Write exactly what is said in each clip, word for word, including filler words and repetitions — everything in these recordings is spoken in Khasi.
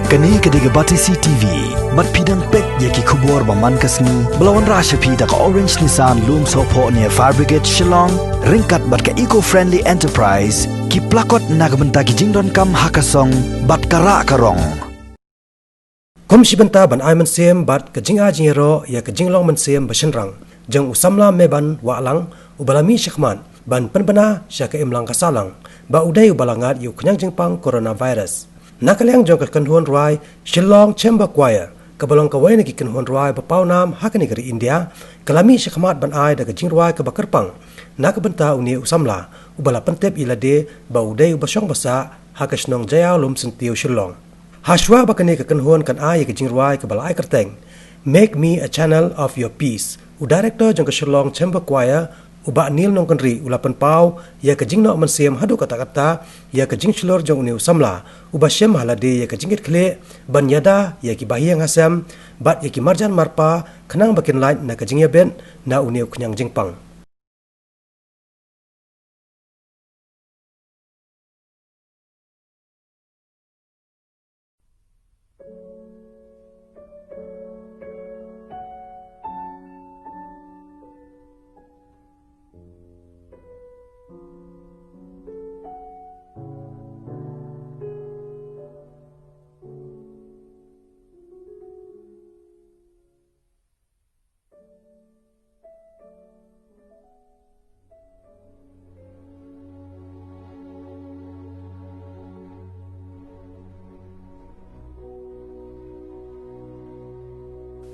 Kane ka dei ka Batesi T V, bad phi dang peit ïa ki khubor ba man ka sngi, ba la wanrah sha phi da ka Orange Nissan Lumsohphoh near Fire Brigade Shillong, ryngkat bad ka Eco Friendly Enterprise, ki plakot na ka bynta ki jingdonkam ha ka song, bad ka rah ka rong. Kum shi bynta ban ai mynsiem bad ka jingai jingïaroh ïa ka jinglong mynsiem ba shynrang jong u samla Meban Wahlang, uba la mih shakhmat ban pynbna sha ka imlang ka sahlang, ba u dei uba la ngat ïa u khñiang jingpang coronavirus. Na ka liang jong ka kynhun rwai Shillong Chamber Choir, kaba long kawei na ki kynhun rwai ba paw nam ha kane ka ri India, ka la mih shakhmat ban ai da ka jingrwai kaba kyrpang na ka bynta une u samla, uba la pyntip ïa lade ba u dei uba shong ba sah ha ka shnong Jaiaw Lumsyntiew Shillong. Hashwa ba kane ka kynhun kan ai ïa ka jingrwai kaba la ai kyrteng Make Me a Channel of Your Peace, u director jong ka Shillong Chamber Choir, u Bah Neil Nongkynrih, u la pynpaw ïa ka jingnoh mynsiem haduh katta katta ïa ka jingshlur jong une u samla, uba shim ha lade ïa ka jingkitkhlieh ban ïada ïa ki bahaïing hasem bad ïa ki marjan marpa, khnang ba kin lait na ka jingïabit na une u khñiang jingpang.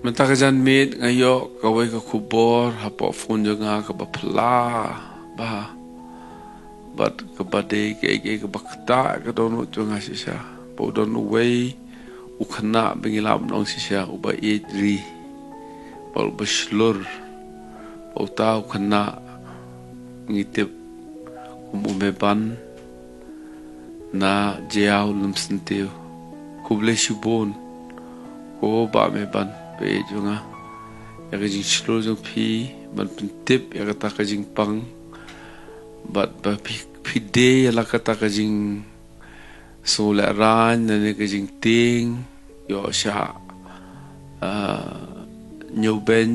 Mynta ka janmiet nga ïoh kawei ka khubor hapoh phone jong nga kaba phylla bha. Bad kaba dei kaei kaei kaba ktah ka dohnud jong nga shisha. Ba u don uwei u khynnah ba ngi lah ban ong shisha uba ïeit ri, bad uba shlur. Bad uta u khynnah ngi tip kum u Meban na Jaiaw Lumsyntiew. Khublei shibun ko Bah Meban, ba ïeit jong nga, ïa ka jingshlur jong phi ban pyntip ïa kata ka jingpang. Bad ba phi, phi dei ïa la kata ka jing sngewlehraiñ, lane ka jingtieng, ïoh shah, ah, ñiewbeiñ.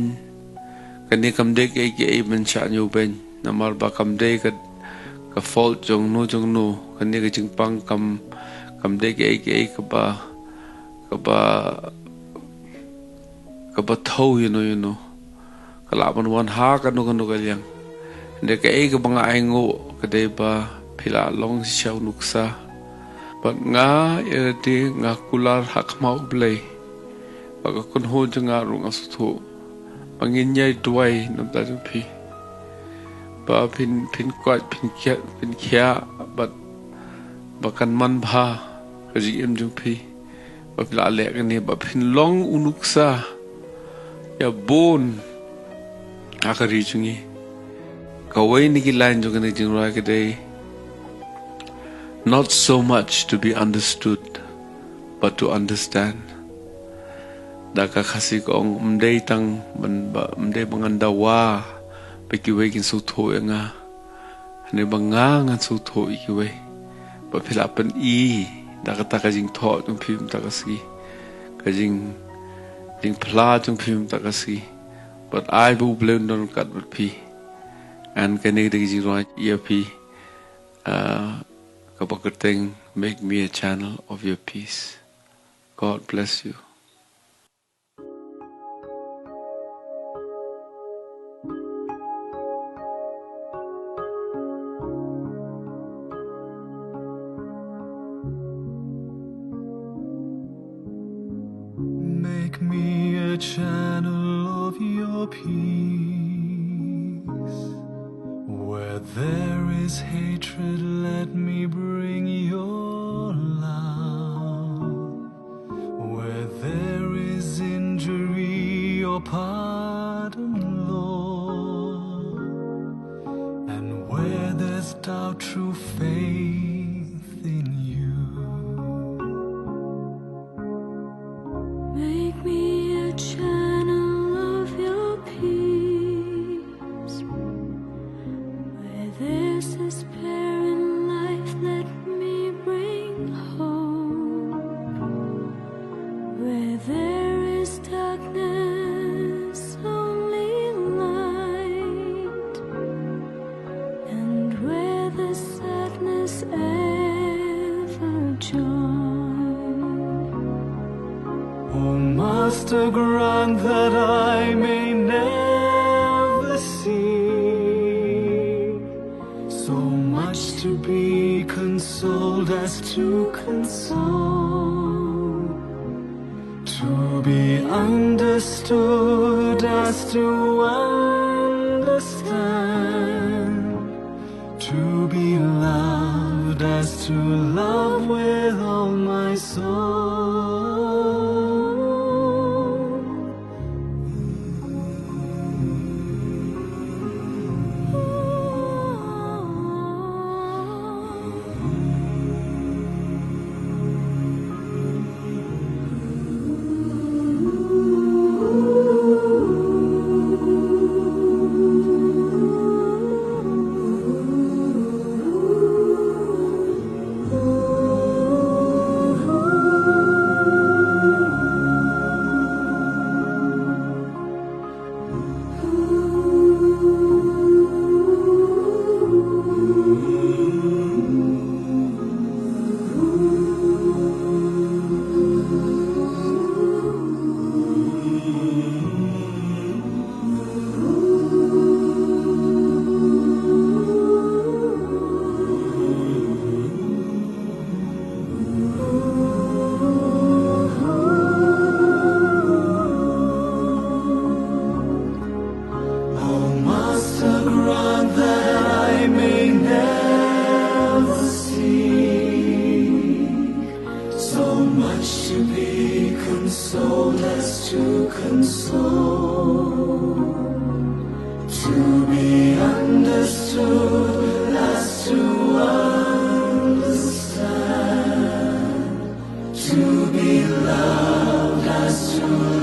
Kane kam dei kaei kaei ban shah ñiewbeiñ. Namar ba kam dei ka, ka fault jong no jong no. Kane ka jingpang kam, kam dei kaei kaei kaba, kaba, kaba thew ïano ïano. Ka lah ban wan ha kano kano ka liang. Hynrei kaei kaba nga ainguh ka dei ba phi la long shisha u nuksa. Bad nga, ïa lade nga kular ha khmat U Blei, ba ka kynhun jong nga ruh nga sngewthuh ba ngin ïai duwai na bynta jong phi. Ba phin, phin koit, phin khiah, phin khiah, bad ba kan man bha ka jingim jong phi. Ba phi la leh kane ba phin long u nuksa ïa bun ha ka ri jong ngi. Kawei na ki line jong kane ka jingrwai ka dei, "Not so much to be understood, but to understand." Da ka Khasi ka ong, ym dei tang ban ba, ym dei ba ngan dawa ba kiwei kin sngewthuh ïa nga. Hynrei ba nga ngan sngewthuh ïa kiwei. Ba phi la pyni da kata ka jingthoh jong phi mynta ka sngi, ka jing, jingphla jong phi mynta ka sngi. Bad ai ba U Blei un don ryngkat bad phi. And kane ka dei ka jingrwai ïa phi, ah, kaba kyrteng Make Me a Channel of Your Peace. God bless you. Make me a channel of your peace. Where there is hatred, let me bring your love. Where there is injury, your pardon, Lord. And where there's doubt, true faith in you. Make me a channel of your peace. Where there's despair in life, let me bring hope. O Master, grant that I may never seek so much to be consoled as to console, to be understood as to understand, to be loved as to love with all my soul. O Master, grant that I may never seek so much to be consoled as to console, to be understood as to understand, to be loved as to